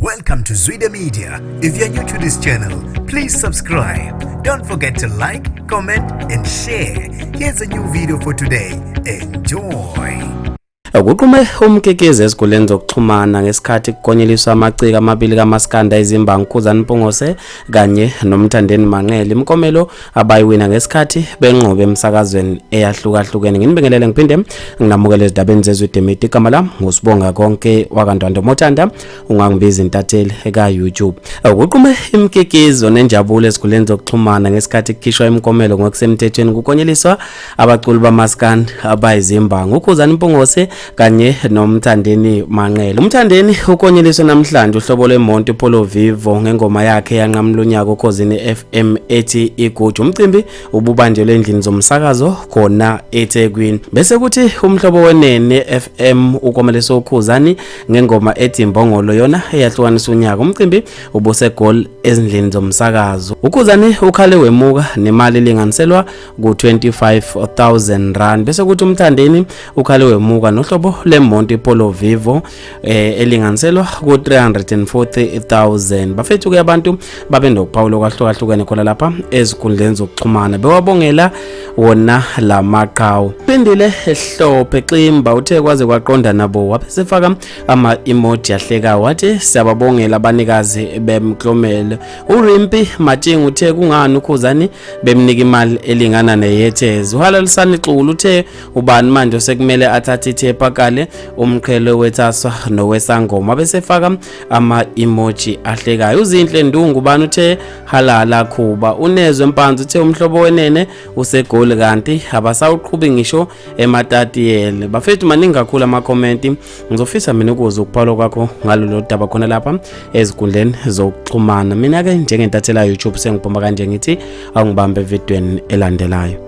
Welcome to Zwida Media. If you're new to this channel, please subscribe. Don't forget to like, comment, and share. Here's a new video for today. Enjoy. Kuqume umkekezi ezinkundleni zokuxhumana ngesikhathi kukonyeliswa amaciko amabili kaMaskanda, izimbangi uKhuzani Mpungose kanye noMthandeni Manqele, imiklomelo abayiwina ngesikhathi benqobe emsakazweni eyahlukahlukene. Nginibingelele ngiphinde nginamukele ezindabeni zeZwide Media. Igama lami nguSibonga Konke wakaNtwando Mothanda, ungangibiza intatheli eka-YouTube. Kuqume imkikizo nenjabulo ezinkundleni zokuxhumana ngesikhathi kukhishwa imiklomelo ngokusemthethweni kukonyeliswa abaculi bamaskandi abayizimbangi uKhuzani Mpungose kanye noMthandeni Manqele. UMthandeni ukonyeliswe namhlanje uhlobo lwemonto iPolo Vivo ngengoma yakhe yanqamula unyaka oKhozini FM ethi Iguju. Umcimbi ububanjelwe endlini zomsakazo khona eThekwini. Bese kuthi uMhlobo Wenene FM ukomeliswe uKhuzani ngengoma ethi Imbongolo, yona eyahlukanisa unyaka. Umcimbi ubuseGoli ezindlini zomsakazo. UKhuzani ukhale wemuka nemali elinganiselwa ku-R25,000, bese kuthi uMthandeni ukhale wemuka nohlobo lemonto iPolo Vivo elinganiselwa ku-340,000. Bafethu ke, abantu babe nokuphawula kwahlukahlukene khona lapha ezinkundleni zokuxhumana bewabongela wona lamaqhawe. Phindile Hlophe Ximba uthe kwaze kwaqonda nabo, wabe sefaka ama-emoji ahlekayo, wathi siyababongela abanikazi bemklomelo. URimpi Matshinga uthe kungani uKhuzani bemnika imali elingana neyethezi? Uhalalisani Xulu uthe ubani manje osekumele athathe ithepha kale umqhele wethaswa nowesangoma, besefaka ama-emoji ahlekayo. UZinhle Ndungu bani uthe halala Khuba. Unezwe Mpanzi uthe uMhlobo Wenene useGoli kanti abasawuqhubi ngisho eMatatiyele. Bafethu, maningi kakhulu amakhomenti. Ngizofisa mina ukuzwa ukuphawula kwakho ngalolu daba khona lapha ezinkundleni zokuxhumana. Mina-ke njengentathela YouTube sengiphuma kanje, ngithi awungibambe evidweni elandelayo.